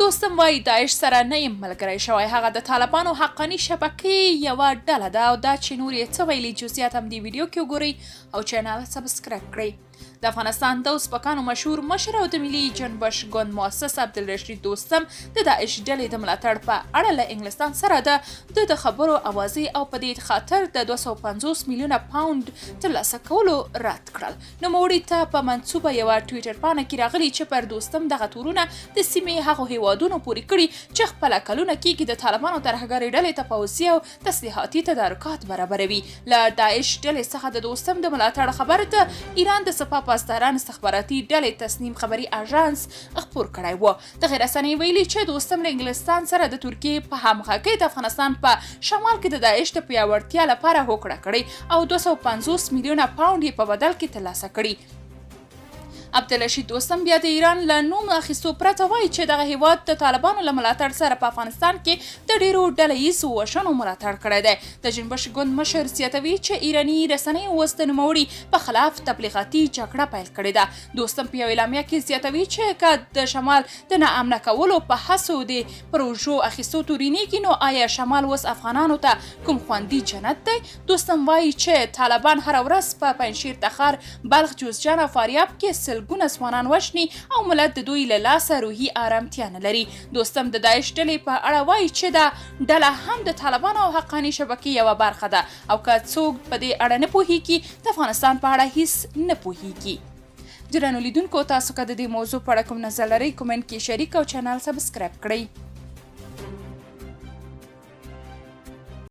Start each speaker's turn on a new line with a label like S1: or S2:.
S1: دوستم وايي داعش سره نه یم ملګری شوی، هغه د طالبانو حقاني شبکې یوه ډله ده او دا چې نور یې څه ویلي جزئیات هم دې ویډیو کې وګورئ او چینل سبسکرایب کړئ. د افغانستان د ازبکانو مشهور مشر او د ملي جنبش ګوند مؤسس عبدالرشید دوستم د داعش ډلې د ملاتړ په اړه له انګلستان سره د ده د خبرو اوازې او په دې خاطر د 250 میلیونه پاونډ ترلاسه کولو رد کړل. نوموړي ته په منسوبه یوه ټویټر پاڼه کې راغلي چې پر دوستم دغه تورونه د سیمې هغو هیوادونو پورې کړي چې خپله کلونه کیږي د طالبانو ترهګرې ډلې ته پوځي او تسلیحاتي تدارکات برابروي. له داعش ډلې څخه د دوستم د ملاتړ خبر د ایران د سپاه پاسداران استخباراتي ډلې تسنیم خبري اژانس خپور کړی و. دغې رسنۍ ویلي چې دوستم له انګلستان سره د ترکیې په همغږۍ د افغانستان په شمال کې د داعش د پیاوړتیا لپاره هوکړه کړې او 250 میلیونه پاونډ یې په بدل کې ترلاسه کړي. عبدالرشید دوستم بیا د ایران له نوم اخیستو پرته وایي چې دغه هیواد د طالبانو له ملاتړ سره په افغانستان کې د ډیرو ډله ییزو وژنو ملاتړ کړی دی. د جنبش ګوند مشر زیاتوي چې ایراني رسنیو اوس د نوموړي په خلاف تبلیغاتي جګړه پیل کړې ده. دوستم په یو اعلامیه کې زیاتوي چې که د شمال د ناامنه کولو په هڅو د پروژو اخیستو تورینیږي نو آیا شمال اوس افغانانو ته کوم خوندي جنت دی؟ دوستم وايي چې طالبان هره ورځ په پنجشیر، تخار، بلخ، جوزجان او فاریاب کې سلګونه ځوانان وژني او ملت د دوی له لاسه روحي آرامتیا نه لري. دوستم د داعش ډلې په اړه وايي چې دا ډله هم د طالبانو او حقاني شبکې یوه برخه ده او که څوک په دې اړه نه پوهیږي د افغانستان په اړه هیڅ نه پوهیږي. درنو لیدونکو تاسو که د دې موضوع په اړه کوم نظر لرئ کومنټ کې شریک او چینل سبسکرایب کړئ.